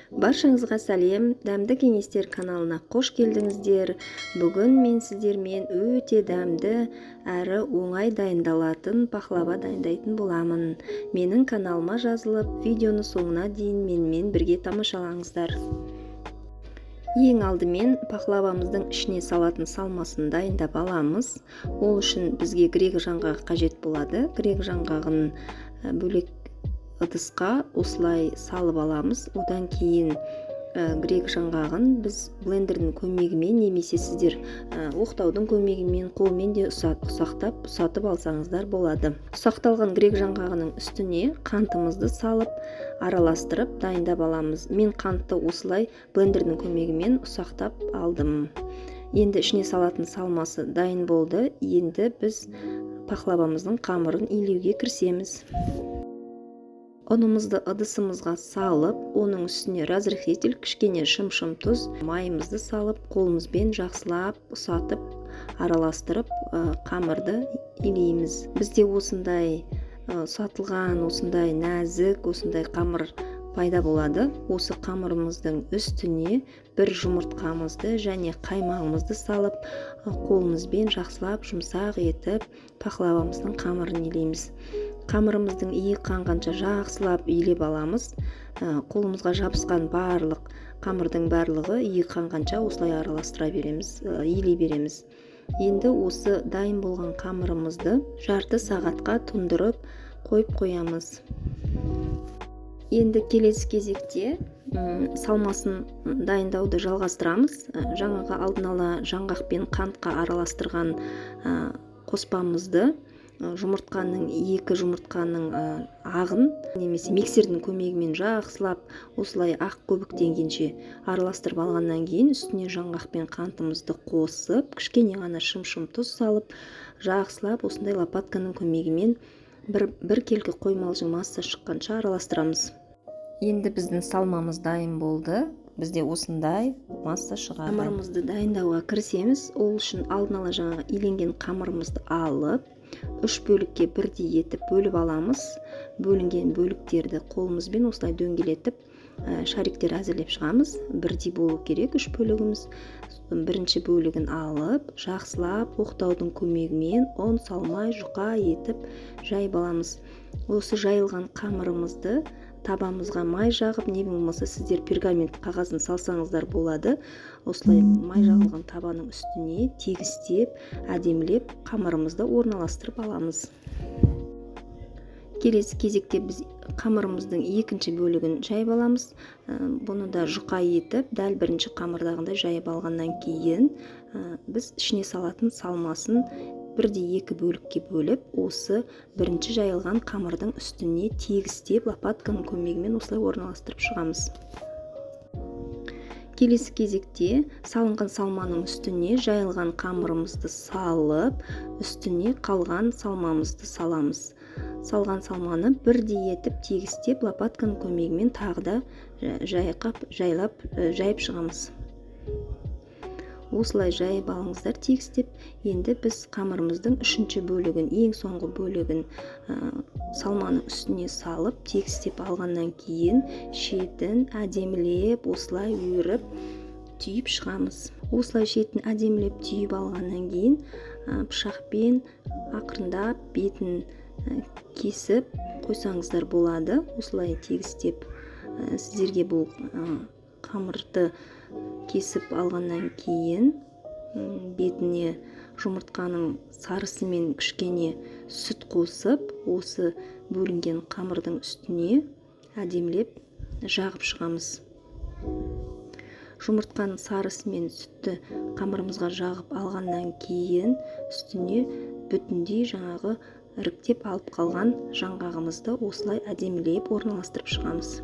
Баршаңызға сәлем! Дәмді кеңестер каналына қош келдіңіздер. Бүгін мен сіздермен өте дәмді әрі оңай дайындалатын пахлава дайындайтын боламын. Менің каналыма жазылып, видеоны соңына дейін менімен бірге тамашалаңыздар. Ең алдымен пахлавамыздың ішіне салатын салмасын дайындап аламыз. Ол үшін бізге грек жаңғағы қажет болады. Грек жаңғағын бөлек ыдысқа осылай салып аламыз. Одан кейін грек жаңғағын біз блендердің көмегімен немесе сіздер оқтаудың көмегімен, қолмен де ұсақтап, ұсатып алсаңыздар болады. Ұсақталған грек жаңғағының үстіне қантымызды салып, араластырып, дайындап аламыз. Мен қантты осылай блендердің көмегімен ұсақтап алдым. Енді ішіне салатын салмасы дайын болды. Енді біз пахлавамыздың қамырын илеуге кірісеміз. Ұнымызды ыдысымызға салып, оның үстіне разрыхлитель, кішкене шым-шым тұз, майымызды салып, қолымызбен жақсылап ұсатып, араластырып, қамырды илейміз. Бізде осындай ұсатылған, осындай нәзік, осындай қамыр пайда болады. Осы қамырымыздың үстіне бір жұмыртқамызды және қаймағымызды салып, қолымызбен жақсылап жұмсақ етіп, пахлавамыздың қамырын илейміз. Қамырымыздың иі қанғанша жақсылап илеп аламыз. Қолымызға жабысқан барлық қамырдың барлығы иі қанғанша осылай араластыра береміз, илей береміз. Енді осы дайын болған қамырымызды жарты сағатқа тұндырып қойып қоямыз. Енді келесі кезекте салмасын дайындауды жалғастырамыз. Жаңағы алдын ала жаңғақ пен қантқа араластырған қоспамызды, жұмыртқаның, екі жұмыртқаның ағын немесе миксердің көмегімен жақсылап осылай ақ көбіктенгенше араластырып алғаннан кейін, үстіне жаңғақ пен қантымызды қосып, кішкене ғана шым-шым тұз салып, жақсылап осындай лопатканың көмегімен біркелкі қоймалжың масса шыққанша араластырамыз. Енді біздің салмамыз дайын болды. Бізде осындай масса шығады. Қамырымызды дайындауға кірісеміз. Ол үшін алдын ала жаңағы иленген қамырымызды алып, үш бөлікке бірдей етіп бөліп аламыз. Бөлінген бөліктерді қолымызбен осылай дөңгелетіп, шариктер әзірлеп шығамыз. Бірдей болу керек үш бөлігіміз. Бірінші бөлігін алып, жақсылап оқтаудың көмегімен ұн салмай, жұқа етіп жайып аламыз. Осы жайылған қамырымызды табамызға май жағып, не болмаса сіздер пергамент қағазын салсаңыздар болады, осылай май жағылған табаның үстіне тегістеп, әдемілеп қамырымызды орналастырып аламыз. Келесі кезекте біз қамырымыздың екінші бөлігін жайып аламыз. Бұны да жұқа етіп, дәл бірінші қамырдағындай жайып алғаннан кейін, біз ішіне салатын салмасын бірдей екі бөлікке бөліп, осы бірінші жайылған қамырдың үстіне тегістеп, лопатканың көмегімен осылай орналастырып шығамыз. Келесі кезекте салынған салманың үстіне жайылған қамырымызды салып, үстіне қалған салмамызды саламыз. Салған салманы бірдей етіп тегістеп, лопатканың көмегімен тағы да жайқап, жайлап, жайып шығамыз. Осылай жайып алыңыздар тегістеп. Енді біз қамырымыздың үшінші бөлігін, ең соңғы бөлігін салманың үстіне салып, тегістеп алғаннан кейін, шетін әдемілеп осылай өріп, түйіп шығамыз. Осылай шетін әдемілеп түйіп алғаннан кейін, пышақпен ақырындап бетін кесіп қойсаңыздар болады. Осылай тегістеп, сіздерге бұл қамырды кесіп алғаннан кейін, бетіне жұмыртқаның сарысымен кішкене сүт қосып, осы бөлінген қамырдың үстіне әдемілеп жағып шығамыз. Жұмыртқаның сарысы мен сүтті қамырымызға жағып алғаннан кейін, үстіне бүтіндей жаңағы іріктеп алып қалған жаңғағымызды осылай әдемілеп орналастырып шығамыз.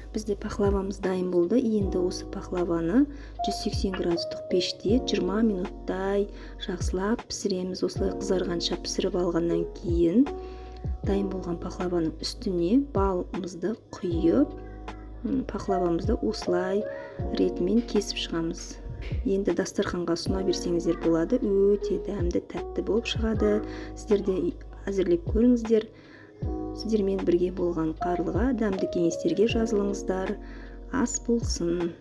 Бізде пахлавамыз дайын болды. Енді осы пахлаваны 180 градустық пеште 20 минуттай жақсылап пісіреміз. Осылай қызарғанша пісіріп алғаннан кейін, дайын болған пахлаваның үстіне балымызды құйып, пахлавамызды осылай ретімен кесіп шығамыз. Енді дастарханға ұсына берсеңіздер болады. Өте дәмді, тәтті болып шығады. Сіздер де әзірлеп көріңіздер. Сіздермен бірге болған Қарлыға. Дәмді кеңестерге жазылыңыздар. Ас болсын!